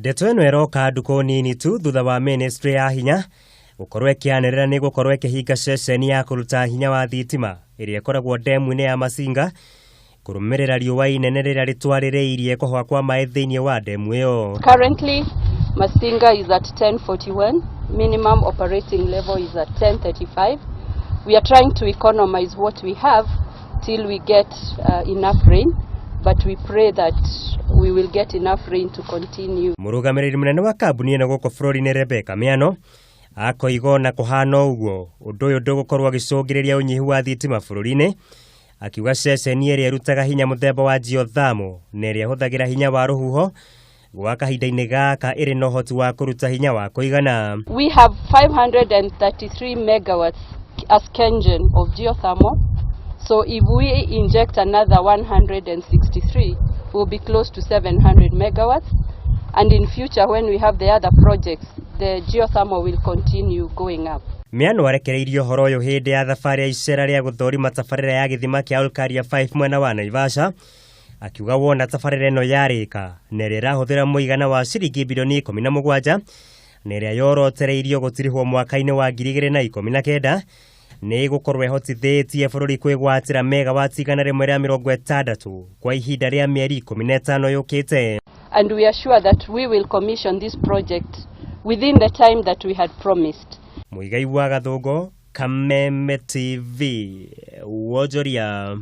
Ndeto ĩno ĩroka ndukũ nini tu thutha wa ministry ya hinya gũkorwo ĩkĩanĩrĩra nĩ gũkorwo ĩkĩhinga ceceni ya kũruta hinya wa thitima ĩrĩa ĩkoragwo ndemu-inĩ ya Masinga kũrũmĩrĩra riũa inene rĩrĩa rĩtwarĩrĩirie kũhwa kwa maĩ thĩinĩ wa ndemu ĩyo. Currently, Masinga is at 1041, minimum operating level is at 1035. We are trying to economize what we have till we get enough rain, but we pray that we will get enough rain to continue. Mũrũgamĩrĩri mũnene wa kambuni ĩno gũkũ bũrũri-inĩ Rebecca Miano akoiga ona kũhana ũguo ũndũ ũyũ ndũgũkorwo ũgĩcũngĩrĩria ũnyihu wa thitima bũrũri-inĩ, akiuga ceceni ĩrĩa ĩrutaga hinya mũthemba wa geothermal na ĩrĩa ĩhũthagĩra hinya wa rũhuho gwa kahinda-inĩ gaka ĩrĩ na ũhoti wa kũruta hinya wa kũigana. We have 533 megawatts as KenGen of geothermal. So if we inject another 163, we'll be close to 700 megawatts. And in future, when we have the other projects, the geothermal will continue going up. Miano arekereirie ũhoro ũyũ hĩndĩ ya thabarĩ ya icera rĩa gũthũrima tabarĩra ya gĩthima kĩa Olkaria 5 mwena wa Naivasha, akiuga wona tabarĩra ĩno yarĩka na ĩrĩa ĩrahũthĩra mũigana wa ciringi bilioni 17 na ĩrĩa yorotereirio gũtirihwo mwaka-inĩ wa 2019 nĩ ĩgũkorwo ĩhotithĩtie bũrũri kwĩgwatĩra megawati 160 kwa ihinda rĩa mĩeri 15 yũkĩte. And we are sure that we will commission this project within the time that we had promised. Muigai wa Gathũngũ, Kameme TV, Wonjoria.